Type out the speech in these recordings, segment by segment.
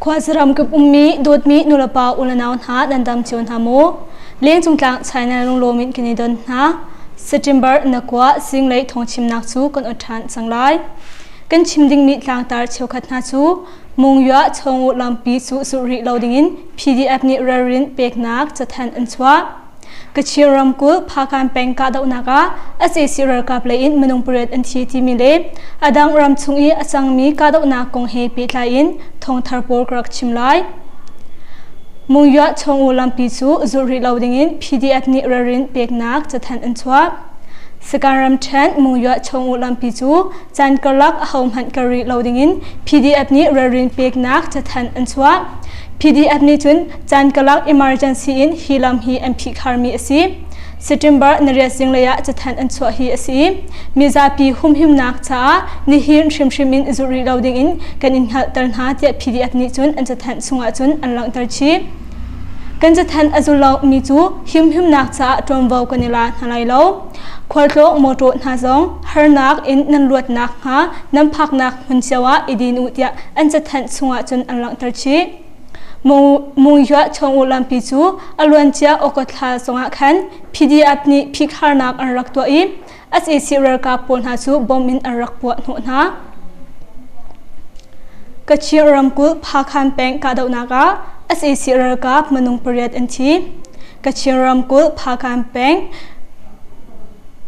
Khuasaram kip ummi dawtmi nulepa ulenau hna nan dam cio hna maw? Lengcung tlang China lunglawm in kan i don hna. September na kua zinglei thawngchimnak cu kan ot ṭhan cang lai. Kan chim dingmi tlangtar cheukhat hna cu Mungya Chongu lampi cu zulh rih lo dingin PDF nih ralrin peknak cathanh an chuah. Kachin ramkulh Phakhan peng kahdohnak ah sac ralkap lei in minung pariat an thi timi le a dang ram chung i a cangmi kahdohnak kong he pehtlai in thawngthar pawl ka rak chim lai. Mungya Chongu lampi cu zulh rih lo dingin PDF nih ralrin peknak cathanh an chuah. Sagaing ramṭhen Mungya Chongu lampi cu caan karlak ahohmanh kal rih lo dingin PDF nih ralrin peknak cathanh an chuah. PDF nih cun caan karlak emergency in hi lam hi an phihkharmi a si. September nariat zinglei ah cathanh an chuah hi a si. Mizapi humhimnak caah nihin hrimhrim in zulh rih lo dingin kan in hngalhter hna tiah PDF nih cun an cathanh chungah cun an langhter chih. Kan cathanh a zul lomi cu himhimnak caah ṭuanvo kan i la hna lai lo. Khualtlawng mawṭaw hna zong harnak in nan luat nakhnga nan phaknak hmun cio ah i din u tiah an cathanh chungah cun an langhter chih. Munghyua Chongu lampi cu a luancia August thla zongah khan PDF nih phikharnak an rak tuah i sac ralkap pawl hna cu bom in an rak puah hnawh hna. Kachin ramkulh Phakhan peng kahdohnak ah sac ralkap minung pariat an thi. Kachin ramkulh Phakhan peng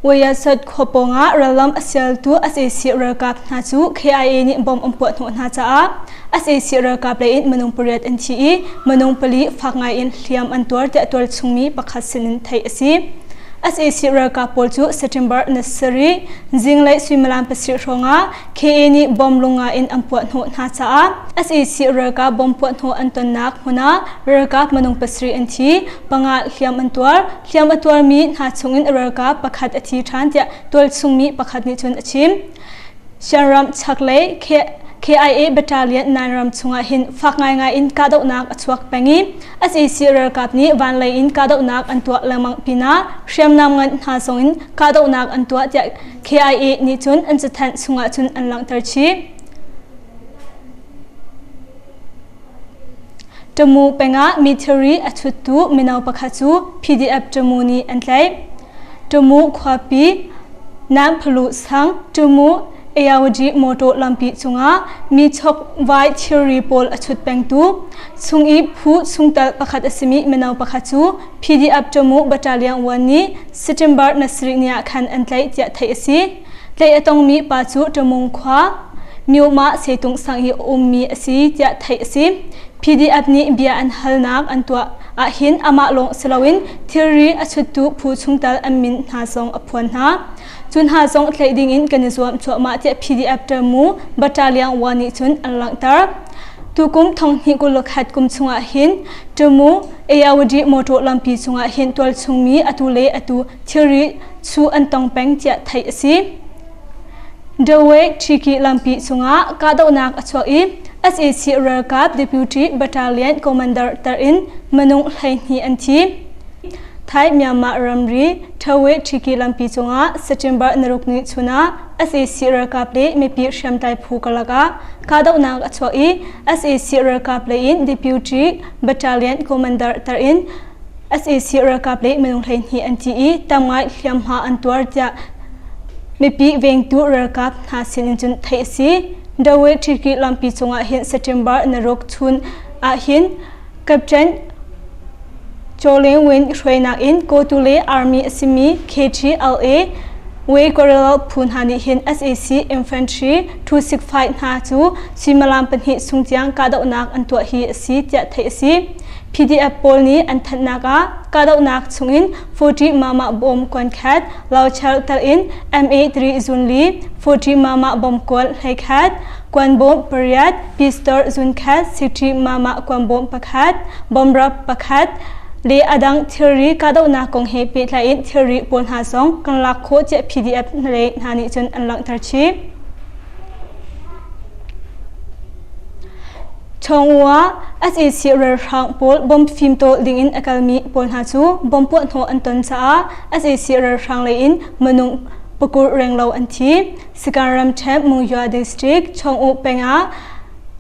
Wayasat khua pawngah rallam a sialtu sac ralkap hna cu KIA nih bom an puah hnawh hna caah sac ralkap lei in minung pariat an thi i minung pali fak ngai in hliam an tuar tiah tualchungmi pakhat sinin theih a si. Sac ralkap pawl cu September na sarih zinglei suimilam pasarih hrawngah KA nih bom lunga in an puah hnawh hna caah sac ralkap bom puah hnawh an tonnak hmun ah ralkap minung pasarih an thi, panga hliam an tuar. Hliam a tuarmi hna chungin ralkap pakhat a thi ṭhan tiah tualchungmi pakhat nih cun a chim. Shanram chaklei KIA Battalion 9 ram chungah hin fak ngaingai in kahdohnak a chuak peng i sac ralkap nih vanlei in kahdohnak an tuah lengmang pinah hriamnam ngan hna zong in kahdohnak an tuah tiah KIA nih cun an cathanh chungah cun an langhter chih. Tamu pengah mithiri a chuttu mino pakhat cu PDF Tamu nih an tlaih. Tamu khuapi Nanphalu sang Tamu Ayawadi motor lampi cungah mi chokvai thilri pawl a chut pengtu chung i phu chungtel pakhat a simi mino pakhat cu PDF Tamu Battalion 1 nih September na sarih ni ah khan an tlaih tiah theih a si. Tlaih a tongmi pa cu Ṭamung khua Myoma Seitung sang i a ummi a si tiah theih a si. PDF nih bia an halnak an tuah ahhin amah lawng si loin thilri a chuttu phu chungtel an min hna zong a phuan hna. Cu hna zong tlaih dingin kan i zuam cuahmah tiah PDF Tamu Battalion 1 nih cun an langhter. Tukum thonghnih 21 kum chungah hin Tamu Ayawadi motor lampi cungah hin tualchungmi atu le atu thilri chu an tong peng tiah theih a si. Dawei Ṭhiki lampi cungah kahdohnak a chuak i sac ralkap Deputy Battalion Commander tar in minung 12 an thi. Thai Myanmar ramri Thawe Ṭhiki lampi cungah September naruk ni chun ah sac ralkap le mipi hriamtlai phu karlak ah kahdohnak a chuak i sac ralkap lei in Deputy Battalion Commander tar in sac ralkap le minung 12 an thi i tam ngai hliamhma an tuar tiah mipi vengtu ralkap hna sin in cun theih a si. Dawe Ṭhiki lampi cungah hin September naruk chun ah hin Captain Chaw Leng Win hruainak in Kawtule Army a simi KTLA Way Guerrilla phu hna nih hin sac infantry 265 hna cu suimilam pahnih chung tiang kahdohnak an tuah hi a si tiah theih a si. PDF pawl nih an thanhnak ah kahdohnak chungin 40 mama bom kuan khat, Lauchel tel in MA3 zun li, 40 mama bom kual hlei khat, kuan bom pariat, pistol zun khat, 60 mama kuan bom pakhat, bomrap pakhat, le adang thilri kahdohnak kong he pehtlai in thilri pawl hna zong kan lak khawh tiah PDF le hna nih cun an langhter chih. Chawngua ah sac ralhrang pawl bomb fimtawl dingin a kalmi pawl hna cu bomb puahhnawh an ton caah sac ralhrang lei in minung pakur renglo an thi. Sagaing ramṭhen Mungya district Chawng-uh peng ah.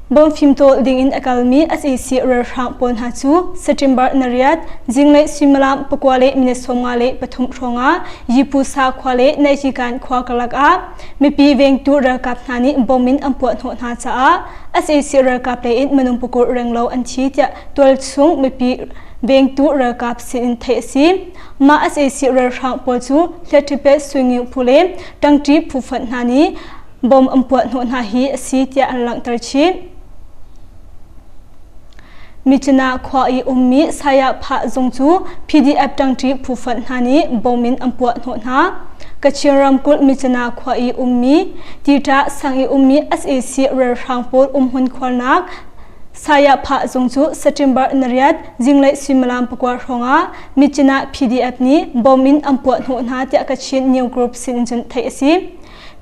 Bawm fimtawl dingin a kalmi sac ralhrang pawl hna cu September nariat zinglei suimilam pakua le minute 53 hrawngah Yipusa khua le Naijikan khua karlak ah mipi vengtu ralkap hna nih bom in an puah hnawh hna caah sac ralkap lei in minung pakul renglo an thi tiah tualchung mipi vengtu ralkap sin in theih a si. Mah sac ralhrang pawl cu Hletipet Suinging phu le Tangṭi phu fonh hna nih bom an puah hnawh hna hi a si tiah an langhter chih. Myitkyina khua i ummi Saya Phah zung cu PDF ṭangṭi phu fonh hna nih bom in an puah hnawh hna. Kachin ramkulh Myitkyina khua i ummi Tita sang i ummi sac ralhrang pawl umhmun khuarnak Saya Phah zung cu September nariat zinglei suimilam pakua hrawngah Myitkyina PDF nih bom in an puah hnawh hna tiah Kachin New Group sin in cun theih a si.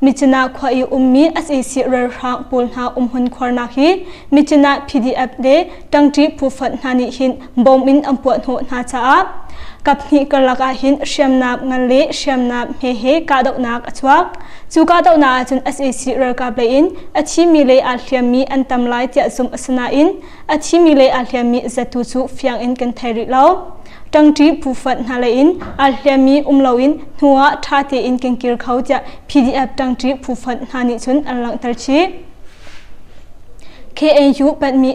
Myitkyina khua i ummi sac ralhrang pawl hna umhmun khuarnak hi Myitkyina PDF le ṭangṭi phu fonh hna nih hin bom in an puah hnawh hna caah kaphnih karlak ah hin hriamnam ngan le hriamnam hme he kahdohnak a chuak. Cu kahdohnak ahcun sac ralkap lei in a thimi le aa hliammi an tam lai tiah zumh a si nain a thimi le aa hliammi zatu cu fiang in kan thei rih lo. Ṭangṭi phu fonh hna lei in aa hliammi um loin hnuah ṭha tein kan kir kho tiah PDF ṭangṭi phu fonh hna nih cun an langhter chih. KNU panhmi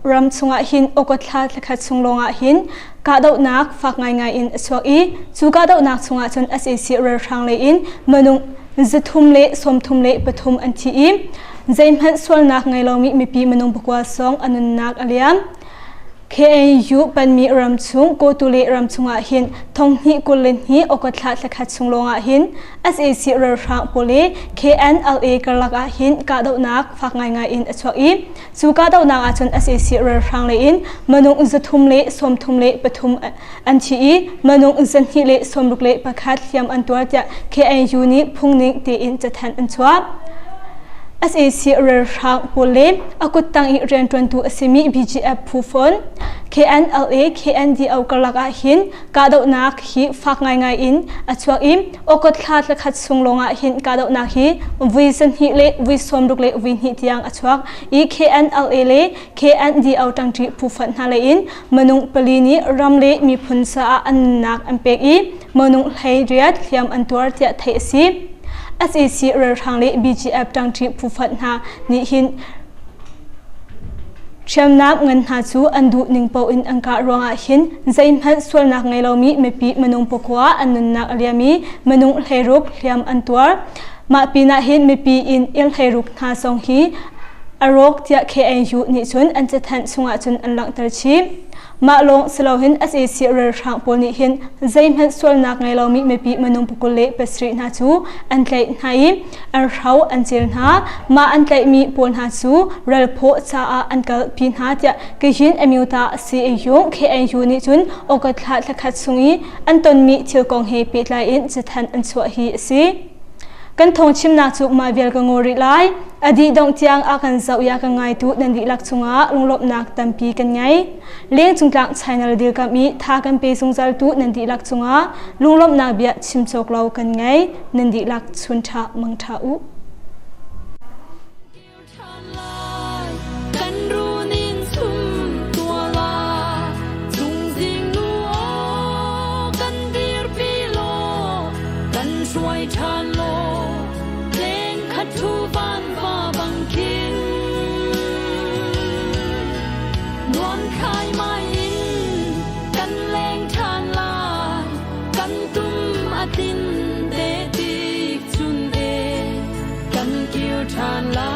ram chungah hin August thla thlakhat chung lawngah hin kahdohnak fak ngaingai in a chuak i cu kahdohnak chungah cun sac ralhrang lei in minung 333 an thi i zeihmanh sualnak ngei lomi mipi minung pakua sawng a nunnak a liam. KNU panmi ram chung Kawtule ram chungah hin thonghnih 22 August thla thlakhat chung lawngah hin sac ralhrang pawl le KNLA karlak ah hin kahdohnak fak ngaingai in a chuak i cu kahdohnak ahcun sac ralhrang lei in minung 333 an thi i minung 261 hliam an tuar tiah KNU nih phungning tein cathanh an chuah. Sac ralhrang pawl le a kuttang i rianṭuantu a simi BGF phu fawn KNLA KNDO karlak ah hin kahdohnak hi fak ngaingai in a chuak i August thla thlakhat chung lawngah hin kahdohnak hi vui 12 le vui 60 le vui hnih tiang a chuak i KNLA le KNDO ṭangṭi phu fonh hna lei in minung pali nih ram le miphun caah an nunnak an pek i minung 18 hliam an tuar tiah theih a si. Sac ralhrang le BGF ṭangṭi phu fonh hna nih hin hriamnam ngan hna cu an duh ning paoh in an kah ruangah hin zeihmanh sualnak ngei lomi mipi minung pakua an nunnak a liam i minung 16 hliam an tuar. Mah pinah hin mipi inn il 16 hna zong hi a rawk tiah KNU nih cun an cathanh chungah cun an langhter chih. Mah lawng si loin sac ralhrang pawl nih hin zeihmanh sualnak ngei lomi mipi minung pakul le pasarih hna cu an tlaih hna i an hro an cel hna. Mah an tlaihmi pawl hna cu ralphaw caah an kalpi hna tiah Kayin Amyota CAU KNU nih cun August thla thlakhat chung i an tonmi thil kong he pehtlai in cathanh an chuah hi a si. Kan thawngchimnak cu mah vial ka ngaw rih lai. A dih dongh tiang a kan zoh ya kan ngaitu nan dihlak cungah lunglawmhnak tampi kan ngei. Leng cungtlang channel dirkamh i tha kan pe zungzaltu nan dihlak cungah lunglawmhnak bia chim cawk lo kan ngei. Nan dihlak chun ṭha mang ṭha u. Kan runin sum tua la Chungzing nu aw kan dirpi law kan hruai ṭhan law Leng khat thu van va bang khin Nuam khai mai in kan leng ṭhan lai Kan tum a tlin te tik chun e kan kir ṭhan lai.